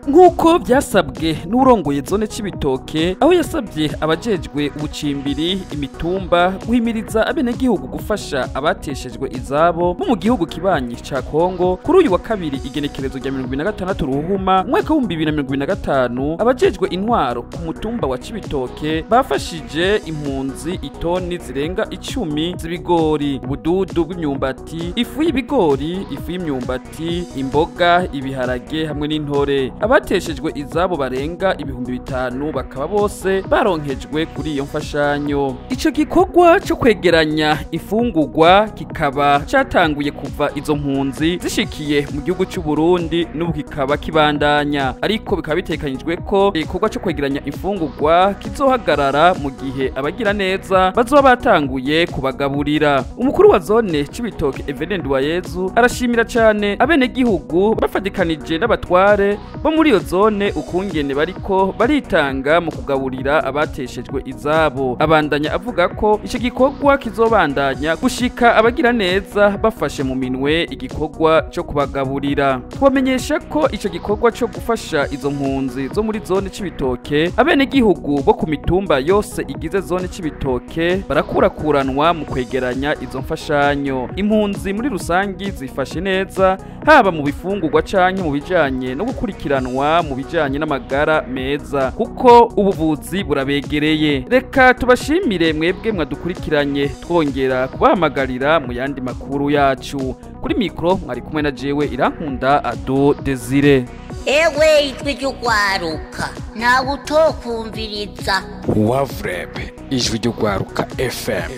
Nk'uko byasabwe n'urongoye zone Cibitoke, aho yasabye abajejwe ubucimbiri imitumba guhimiriza abenegihugu gufasha abateshejwe izabo bo mu gihugu kibanyi ca Kongo. Kuri uyu wa kabiri, igenekerezo rya 26 Ruhuma umwaka w'2025, abajejwe intwaro ku mutumba wa Cibitoke bafashije impunzi itoni zirenga 10 z'ibigori, ubududu bw'imyumbati, ifu y'ibigori, ifu y'imyumbati, imboga, ibiharage hamwe n'intore. Abateshejwe izabo barenga 5000 bakaba bose baronkejwe kuri iyo mfashanyo. Ico gikorwa co kwegeranya imfungurwa kikaba catanguye kuva izo mpunzi zishikiye mu gihugu c'u Burundi, n'ubu kikaba kibandanya, ariko bikaba bitekanyijwe ko igikorwa co kwegeranya imfungurwa kizohagarara mu gihe abagira neza bazoba batanguye kubagaburira. Umukuru wa zone Cibitoke, Evelyn Nduwayezu, arashimira cane abenegihugu bafatikanije n'abatware bo muri iyo zone ukungene bariko baritanga mu kugaburira abateshejwe izabo. Abandanya avuga ko ico gikorwa kizobandanya gushika abagira neza bafashe mu minwe igikorwa co kubagaburira. Twamenyesha ko ico gikorwa co gufasha izo mpunzi zo muri zone Cibitoke, abenegihugu bo ku mitumba yose igize zone Cibitoke barakurakuranwa mu kwegeranya izo mfashanyo. Impunzi muri rusangi zifashe neza, haba mu bifungurwa canke mu bijanye no gukurikiranwa mu bijanye n'amagara meza, kuko ubuvuzi burabegereye. Reka tubashimire mwebwe mwadukurikiranye, twongera kubahamagarira mu yandi makuru yacu. Kuri mikro mwari kumwe na jewe Irankunda Ado Desire. Ewe, ijwi ry'ugwaruka, ntawe utokumviriza. Wavurebe, ijwi ry'ugwaruka FM.